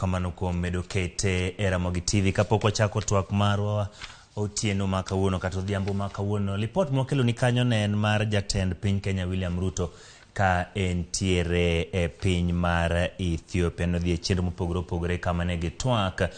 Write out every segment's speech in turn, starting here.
Erokamano kuom medo kete e Ramogi TV. Kapok wachako twak marwa otieno ma kawuono kata odhiambo ma kawuono, lipot mwakeloni kanyo ne en mar jatend piny Kenya William Ruto ka entiere e piny mar Ethiopia. Nodhi e chenro mopogore opogore kama ne gitwak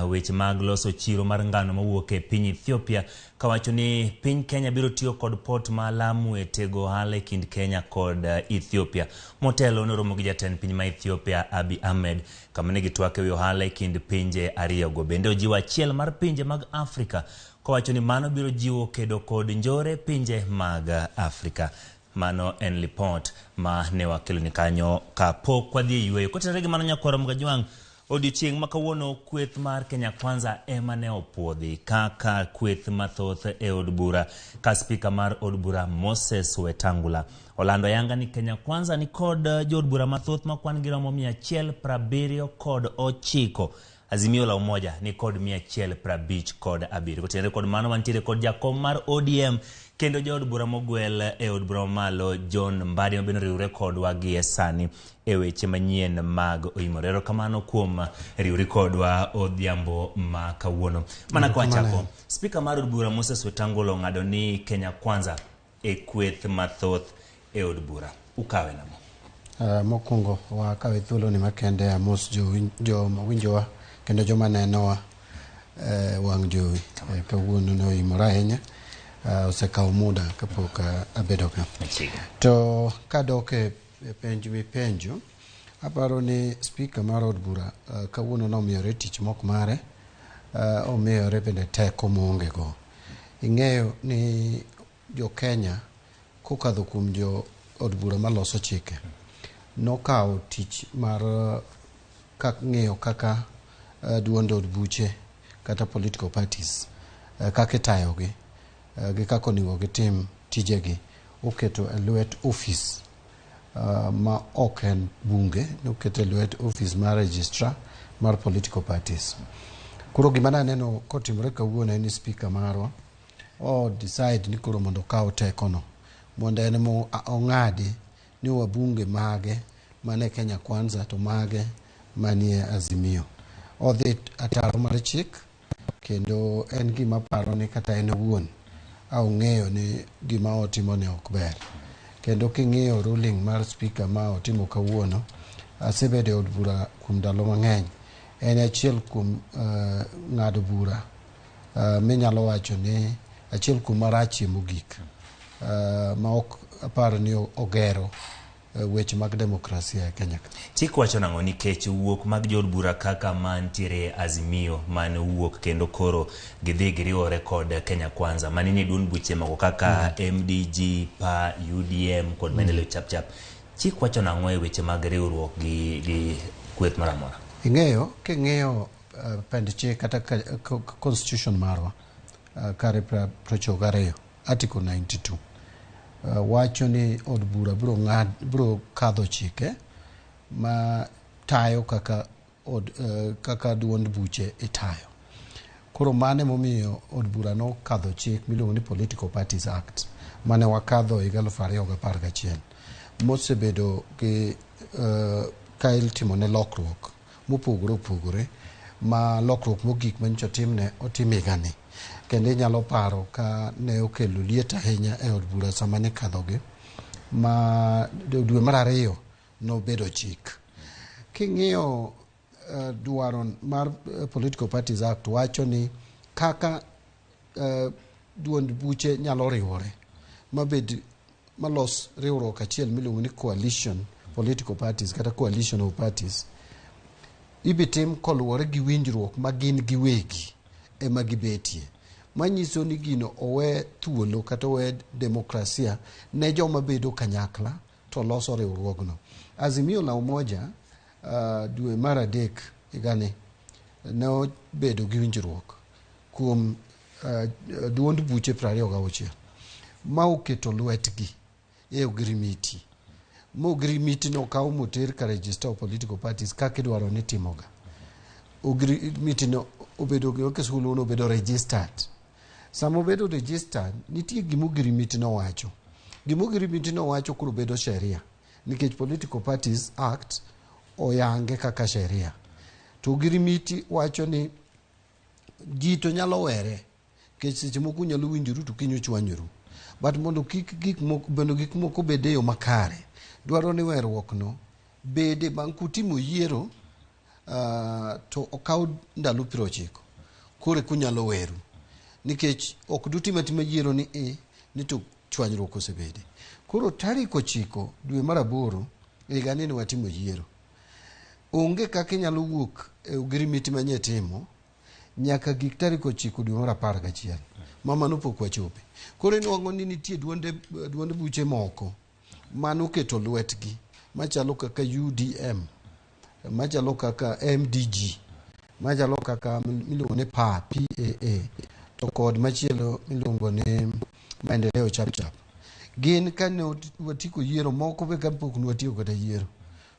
weche mag loso chiro mar ngano mawuok e piny Ethiopia, kawacho ni piny Kenya biro tiyo kod port ma Lamu e tego ohala e kind Kenya kod Ethiopia. Motelo noromo gi jatend piny ma Ethiopia Abiy Ahmed kama ne gitwak e wi ohala e kind pinje ariyogo. Bende ojiwo achiel mar pinje mag Afrika kowacho ni mano biro jiwo kedo kod njore pinje mag Afrika. Mano en lipot ma ne wakeloni kanyo kapok wadhi e yueyo. Kotenore gi mano nyakwar Mgajwang', odiochieng' ma kawuono kweth mar Kenya Kwanza ema ne opuodhi kaka kweth mathoth e od bura ka spika mar od bura Moses Wetangula olando ayanga ni Kenya Kwanza ni kod jood bura mathoth ma kwan gi romo 179. Azimio la Umoja ni kod 157. Kotenore kod mano wantiere kod jakom mar ODM kendo jaod bura mogwel e od bura mamalo John Mbadi mabende oriwre kodwa gie sani e weche manyien mag oimore. Erokamano kuom riwri kodwa odhiambo ma kawuono. Mana kwa chako, spika mar od bura Moses Wetangula ong'ado ni Kenya Kwanza e kweth mathoth e od bura. Ukawe nang'o? Mokwongo wakawe thuolo ni makende amos joma winjowa kendo joma nenowa wang' jowi. Kawuono ne oimore ahinya, osekawo muda kapok abedo ka. To kadok e penj mipenjo, aparo ni spika mar od bura kawuono nomiyore tich mok mare, omiyore bende teko moonge go. Ing'eyo ni jo Kenya kokadho kuom jo od bura maloso chike nokawo tich mar ng'iyo kaka duond od buche kata political parties kaka itayogi gi kaka onego gitim tijegi oketo e lwet ofis ma ok en bunge, noketo e lwet ofis mar registrar mar political parties. Koro gima naneno kotimore kawuono en ni spika marwa o decide ni koro mondo okaw tekono mondo en mo ong'adi ni wabunge mage mane Kenya Kwanza to mage manie Azimio. Odhi ataro mar chik kendo en gima paro ni kata en owuon ong'eyo ni gima otimo ni ok ber. Kendo king'iyo ruling mar spika ma otimo kawuono, asebedo e od bura kuom ndalo mang'eny. En achiel kuom ng'ado bura minyalo wacho ni achiel kuom marachie mogik ma ok apar ni ogero weche mag demokrasia e Kenya ka. Chik wacho nang'o nikech wuok mag jood bura kaka mantiere Azimio mane owuok kendo koro gidhi giriwore kod Kenya Kwanza mane nie duond buche moko kaka MDG, PA, UDM kod Maendeleo Chap Chap. Chik wacho nang'o e weche mag riwruok gi kweth moro amora? Ing'eyo, king'iyo pend chik kata constitution marwa kare 92 article 92 wacho ni od bura biro kadho chike ma tayo kaka od kaka duond buche itayo. Koro mano emomiyo od bura nokadho chik miluongo ni Political Parties Act mane wakadho higa 2011 mosebedo gi ka itimone lokruok mopogore opogore ma lokruok mogik manyocha otimne otim higani. Kendo inyalo paro ka ne okelo liet ahinya e od bura sama ne ikadhogi ma dwe mar ariyo nobedo chik. King'iyo dwaro mar Political Parties Act wacho ni kaka duond buche nyalo riwore mabed malos riwruok achiel miluongo ni coalition political parties kata coalition of parties ibitim koluwore gi winjruok ma gin giwegi ema gibetie. Manyiso ni gino owe thuolo kata owe demokrasia ne joma bedo kanyakla to loso riwruogno. Azimio la Umoja dwe mar adek higani ne obedo gi winjruok kuom duond buche 26 ma oketo lwetgi e ogirimiti. Ma ogirimiti no okaw moter ka register of political parties kaka idwaro ni timoga. Ogirimiti no obedo gi kisungu no obedo registered. Sama obedo registered, nitie gima ogirimiti no wacho. Gima ogirimiti no wacho koro bedo sheria nikech Political Parties Act oyange kaka sheria. To ogirimiti wacho ni ji to nyalo were nikech seche moko unyalo winjoru to kiny uchwanyoru. But mondo kik gik moko mondo gik moko obed e yo makare, dwaro ni weruok no bede bang' kutimo yiero to okaw ndalo 90 koro eka unyalo weru nikech ok dutim atima yiero ni e ni to chwanyruok osebede. Koro tarik 9 dwe mar 8 higani ne watimo yiero. Onge kaka inyalo wuok e ogirimiti manye timo nyaka gik tarik 9 dwe mar 11 ma mano pok wachope. Koro inuang'o ni nitie duonde buche moko manoketo lwetgi machalo kaka UDM, machalo kaka MDG, machalo kaka miluongo ni PA, PAA, to kod machielo miluongo ni Maendeleo Chapchap. Gin kane watieko yiero moko be kapok ne watieko kata yiero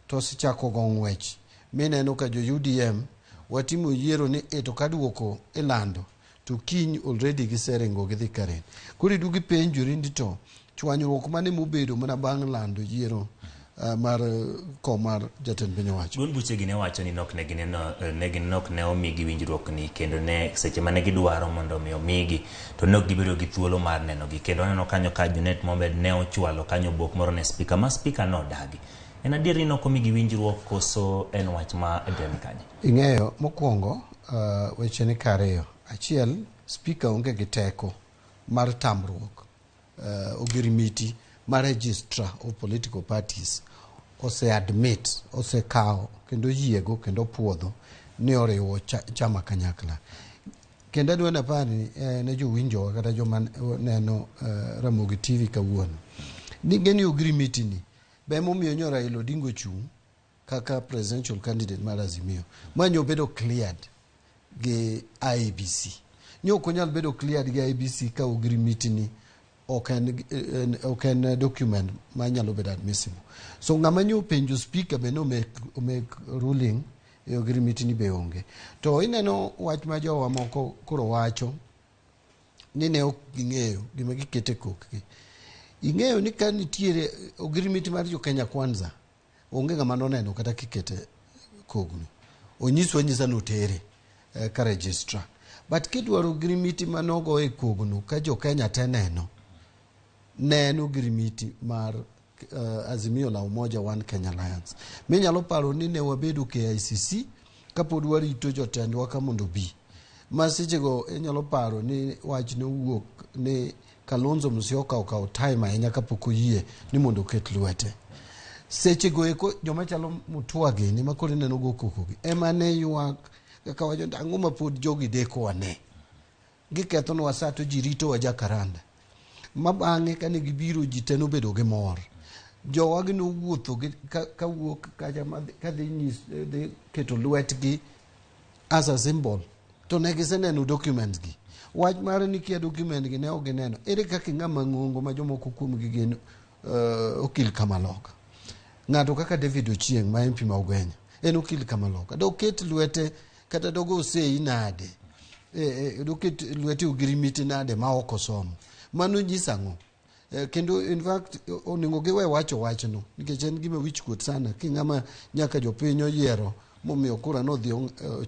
to osechako go ng'wech mineno ka jo UDM watimo yiero ni e to kaduoko ilando to kiny already giseringo gidhi Karen. Koro iduogo ipenjori ni to chwanyruok mane mobedo mana bang' lando yiero mar kom mar jatend piny owacho. Duond buchegi ne wacho ni nok ne gineno ne gin nok ne omigi winjruok ni kendo ne seche mane gidwaro mondo mi omigi to ne ok gibedo gi thuolo mar nenogi kendo aneno kanyo ka Junet Mohamed ne ochwalo kanyo obok moro ne spika ma spika nodagi. En adier ni nok omigi winjruok koso en wach ma adier ni kanye? Ing'eyo mokwongo weche ni kariyo. Achiel, spika onge gi teko mar tamruok ogirimiti ma registrar of political parties ose admit, osekawo kendo oyiego kendo opuodho ni oriwo chama kanyakla. Kendo adwa napar ni ne jowinjowa kata joma neno Ramogi TV kawuono ni geni ogirimiti ni be momiyo nyo Raila Odinga ochung' kaka presidential candidate mar Azimio ma nyo obedo cleared gi IEBC. Nyo ok onyal bedo cleared gi IEBC ka ogirimiti ni ok en document manyalo bedo admissible. So ng'ama nyo openjo speaker be no make ruling e ogirimiti ni be onge. To ineno wach ma jowa moko koro wacho ni ne ok ging'eyo gima gikete kokgi. Ing'eyo ni ka nitiere ogirimiti mar jo Kenya Kwanza onge ng'ama noneno kata kikete kogno. Onyiswa anyisa ni otere ka registrar. But kidwaro ogirimiti manogo e kogno ka jo Kenya te neno, ne en ogirimiti mar Azimio la Umoja One Kenya Alliance. Minyalo paro ni ne wabedo KICC kapod warito jotendwa ka mondo obi. Ma sechego inyalo paro ni wach nowuok ni Kalonzo Musyoka okawo time ahinya kapok oyie ni mondo oket lwete. Sechego eko joma chalo Mutua gini ma koro ineno go koko gi ema ne ywak kaka wacho ni ang'o ma pod jogi dekowa ne. Gikethonwa sa to ji ritowa Jacaranda. Ma bang'e kane gibiro ji te nobedo gi mor. Jowagi nowuotho kawuok kacha kadhi dhi keto lwetgi as a symbol to ne giseneno documents gi. Wach mar ni kia document gi ne ok gineno. Ere kaka ng'ama ng'ongo ma jomoko kuomgi gin okil kamaloka. Ng'ato kaka David Ochieng' ma MP ma Ugenya en okil kamaloka. Doket lwete kata dogo sei nade? Doket lwete ogirimiti nade ma ok osomo? Mano nyiso ang'o? Kendo in fact onego giwe wacho wachno nikech en gima wich kuot sana ki ng'ama nyaka jopiny oyiero momiyo kura nodhi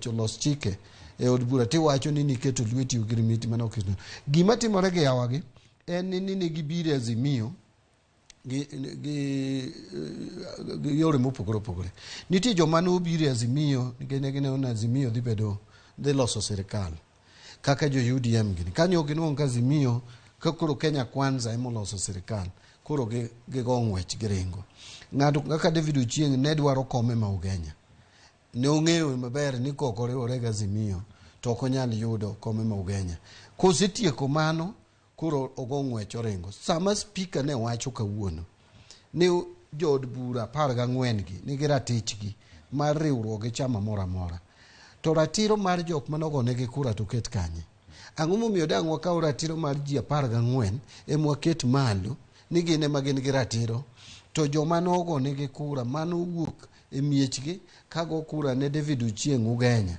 olos chike e od bura tiwacho ni niketo lweti ogirimiti mane ok ineno. Gima timore gi yawagi en ni ne gibiro e Azimio gi yore mopogore opogore. Nitie joma nobiro e Azimio nikech ne gineno ni Azimio dhi bedo dhi loso sirikal kaka jo UDM gini. Kanyo ok ginuang' ka Azimio ka koro Kenya Kwanza ema oloso sirikal koro gigo ng'wech giringo. Ng'ato kaka David Ochieng' ne dwaro kome ma Ugenya. Ne ong'eyo maber ni kok oriwore gi Azimio to ok onyal yudo kome ma Ugenya. Kosetieko mano koro ogo ng'wech oringo. Sama speaker ne wacho kawuono ni jood bura 14 gi nigi ratichgi mar riwruok gi chama moro amora. To ratiro mar jok manogonegi kura to ket kanye? Ang'o momiyo dang' wakaw ratiro mar ji 14 ema waket malo ni gin ema gin gi ratiro to joma nogonegi kura manowuok e miechgi kago kura ne David Ochieng' Ugenya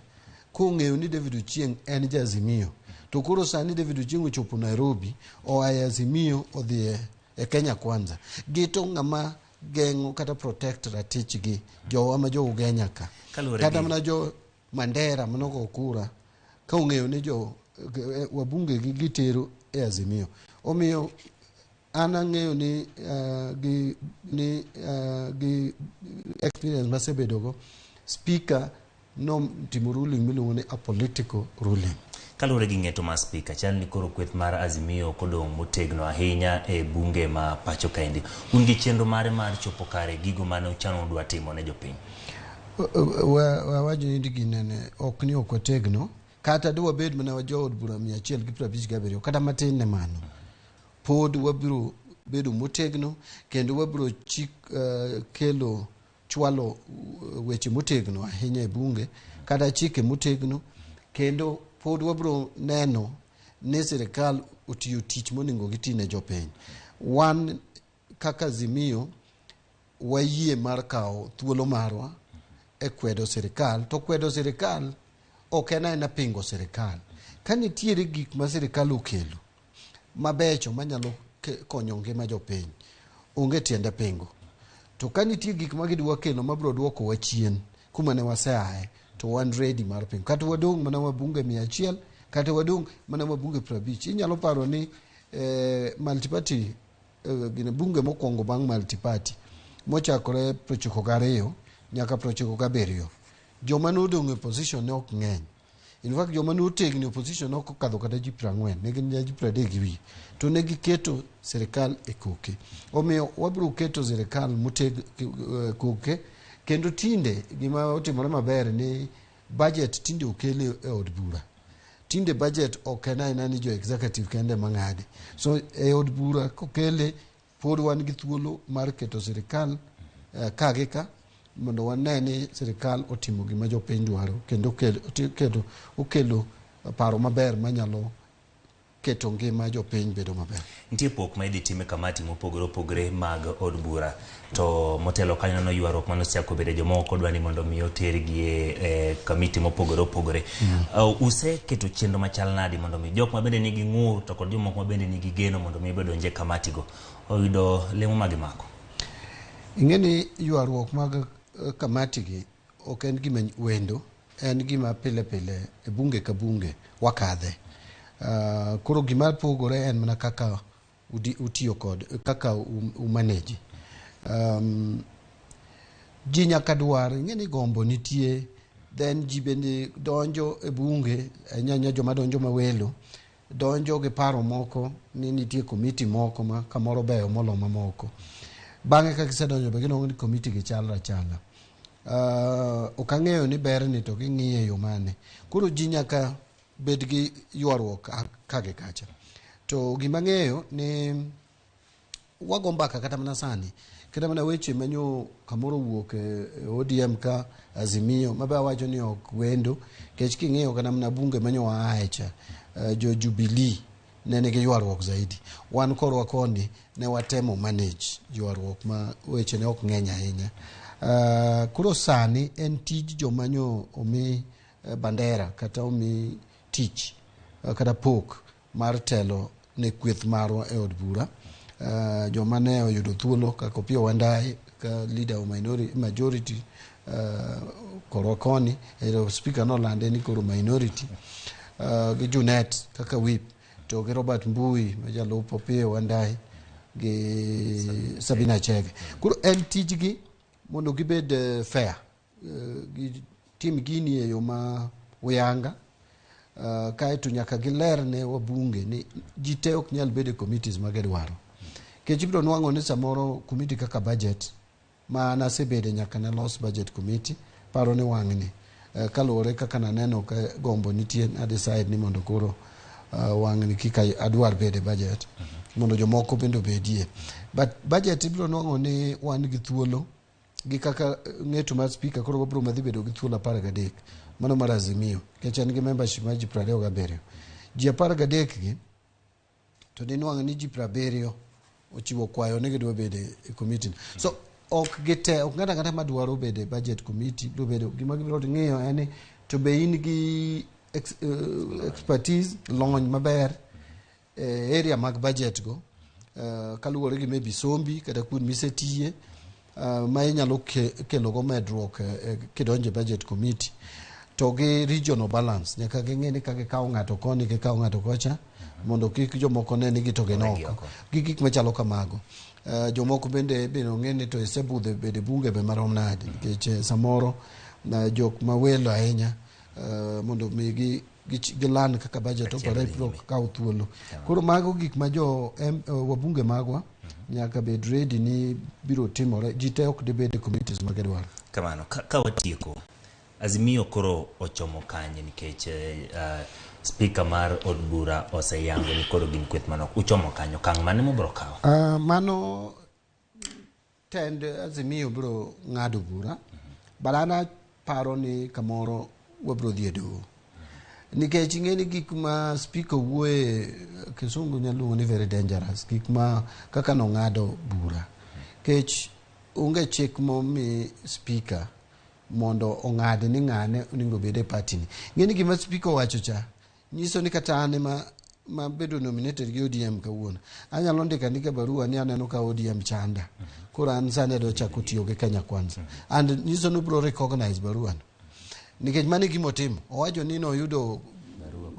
kong'eyo ni David Ochieng' en ja Azimio to koro sani David Ochieng' ochopo Nairobi oa e Azimio odhi e Kenya Kwanza gito ng'ama geng'o kata protect ratichgi jowa ma jo Ugenya ka kata mana jo Mandera manogo kura ka ong'eyo ni jo wabunge gi gitero e Azimio. Omiyo an ang'eyo ni gi ni gi experience masebedogo, speaker notimo ruling miluongo ni a political ruling. Kaluwore gi ng'eto mar spika, chal ni koro kweth mar Azimio ok odong' motegno ahinya e bunge ma pacho kaendi. Un gi chenro mare mar chopo kare gigo mane uchano udwa timo ne jopiny? Wawacho ni ginene ok ni ok wategno, kata de wabed mana jood bura 157 kata matin ne mano, pod wabiro bedo motegno kendo wabiro chik kelo chwalo weche motegno ahinya e bunge kata chike motegno, kendo pod wabiro neno ni sirikal otiyo tich monego giti ne jopiny. Wan kaka Azimio wayie mar kawo thuolo marwa e kwedo sirikal, to kwedo sirikal ok en aena pingo sirikal. Ka nitiere gik ma sirikal okelo mabecho manyalo konyo ngima jopiny, onge tiende pingo. To ka nitie gik ma gidwa kelo mabiro duokowa chien kuma ne waseaye, to wan ready mar pingo. Kata wadong' mana wabunge 100, kata wadong' mana wabunge 50. Inyalo paro ni multiparty gine bunge mokwongo bang' multiparty mochakore 92 nyaka 97, joma nodong' e opposition ne ok ng'eny. In fact, joma notegno e opposition ne ok okadho kata ji 40, ne gin ji 30 gi wiye. To ne giketo sirikal e koke. Omiyo wabiro keto sirikal moteg koke, kendo tinde gima otimore maber ni budget tinde okel e od bura. Tinde budget ok en aena ni jo executive kende mang'ade. So e od bura kokele, pod wan gi thuolo mar keto sirikal ka gi ka, mondo wane ni sirikal otimo gima jopiny dwaro kendo okelo paro maber manyalo keto ngima jopiny bedo maber. Nitie pok ma idhi tim e kamati mopogore opogore mag od bura, to motelo kanyo neno ywaruok mane osechako bedo, jomoko dwa ni mondo mi otergi e kamiti mopogore opogore. Useketo chenro machal nadi mondo mi jok ma bende nigi ng'ur to kod jomoko ma bende nigi geno mondo mi odonj e kamatigo oyudo lemo ma gimako? Ing'e ni ywaruok mag kamati gi ok en gima wendo, en gima pile pile e bunge ka bunge wakadhe. Koro gima pogore en mana kaka utiyo kod kaka umanage. Ji nyaka dwar, ing'e ni gombo nitie, then ji bende donjo e bunge, ahinya ahinya joma donjo mawelo, donjo gi paro moko ni nitie komiti moko ma kamoro beyo molo mamoko. Bang'e ka gisedonjo be ginwang'o ni komiti gi chalre achala. Ok ang'eyo ni berni to ging'iye e yo mane. Koro ji nyaka bed gi ywaruok ka gi kacha. To gima ang'eyo ni wago mbaka kata mana sani, kata mana weche manyo kamoro wuok e ODM ka Azimio, mabe awacho ni ok wendo, nikech king'iyo kata mana bunge manyo waaye cha, jo Jubilee ne nigi ywaruok zaidi. Wan korwa koni ne watemo manage ywaruok ma weche ne ok ng'eny ahinya. Koro sani en tij joma nyo omi bandera kata omi tich kata pok mar telo ne kweth marwa e od bura. Joma ne oyudo thuolo kaka Opiyo Wandayi ka leader of minority, majority korwa koni, ero speaker nolande ni koro minority, gi Junet kaka whip, to gi Robert Mbui ma jalup Opiyo Wandayi gi Sabina Chege. Koro en tijgi mondo gibed fair, gitim gini e yo ma uyanga, kaeto nyaka giler ne wabunge ni ji te ok nyal bedo e committees ma gidwaro. Nikech ibiro nwang'o ni samoro committee kaka budget ma an asebede nyaka ne los budget committee, paro ni wang'ni kaluwore kaka naneno ka gombo nitie, na decide ni mondo koro wang'ni kik adwar bede budget mondo jomoko bende obedie. But budget ibiro nwang'o ni wan gi thuolo gi kaka ng'eto mar speaker, koro wabiro madhi bedo gi thuolo 13, mano mar Azimio, nikech en gi membership mar ji 27. Ji 13 gi to dinwang' ni ji 70 ochiwo kwayo ni gidwa bedo e committee. So ok gite, ok ng'ato ang'ata madwaro bedo e budget committee biro bedo. Gima gibiro ng'iyo en ni to be in gi expertise, lony maber e area mag budget go, kaluwore gi maybe sombi kata kuond misetiye, ma inyalo kelo go medruok kidonjo e budget committee. To gi regional balance, nyaka ging'e ni ka gikawo ng'ato koni, gikawo ng'ato kocha, mondo kik jomoko ne ni gi to gin Oregi oko. oko. Gi gik machalo kamago. Jomoko bende bende ong'e ni to isebudho e bede bunge be marom nade, nikech samoro jok mawelo ahinya mondo mi gilan kaka budget Achiel operate dhi biro nyime. kawo thuolo. Koro mago gik ma jo wabunge magwa nyaka bed ready ni biro timore. Ji te ok dibed e committees ma gidwaro. Kamano, ka watieko, Azimio koro ochomo kanye nikech speaker mar od bura oseyango ni koro gin kweth manok. Uchomo kanye? Okang' mane mubiro kawo? Mano tend Azimio biro ng'ado bura, but an aparo ni kamoro wabiro dhi e doho. Nikech ing'e ni gik ma speaker wuoye, kisungu nyalo luongo ni very dangerous, gik ma kaka nong'ado bura. Nikech onge chik momi speaker mondo ong'ad ni ng'ane onego obed e party ni. Ing'e ni gima speaker owacho cha, nyiso ni kata an ema ma bedo nominated gi ODM kawuono, anyalo ndiko andika barua ni aneno ka ODM chanda. Koro an sani adwa chako tiyo gi Kenya Kwanza. And nyiso ni obiro recognize barua no. Nikech mano e gima otimo. Owacho ni noyudo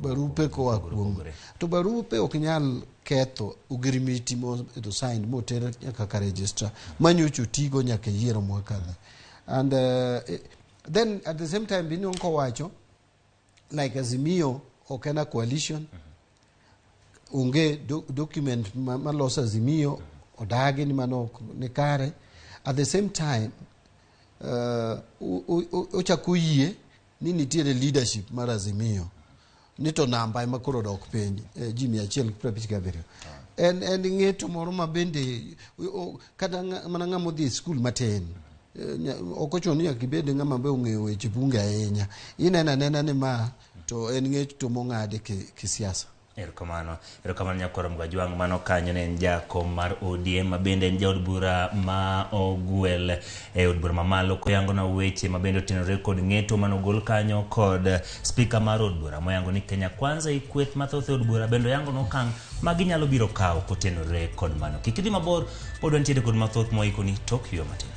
barupe koa kuom. To barupe ok nyal ketho ogirimiti mobedo signed moter nyaka ka registrar manyocha otigo nyaka e yiero mwakadhe. And then at the same time binwang'o kowacho like Azimio ok en a coalition, onge document maloso Azimio, odagi ni mano ok ni kare. At the same time ochako oyie ni nitiere leadership mar Azimio ni to namba ema koro odok piny, ji 157. En ng'eto moro ma bende kata mana ng'ama odhi e skul matin, ok ochuno ni nyaka ibed ng'ama be ong'eyo weche bunge ahinya. Ineno anena ni ma to en ng'eto mong'adi kisiasa. Erokamano, erokamano nyakwar Mgajwang'. Mano kanyo ne en jakom mar ODM ma bende en jaod bura ma ogwel e od bura mamalo koyangona weche ma bende otenore kod ng'eto manogol kanyo kod spika mar od bura moyango ni Kenya Kwanza i kweth mathoth e od bura bende oyango nokang' ma ginyalo biro kawo kotenore kod mano. Kik idhi mabor, pod wantiere kod mathoth moikoni tok yueyo matin.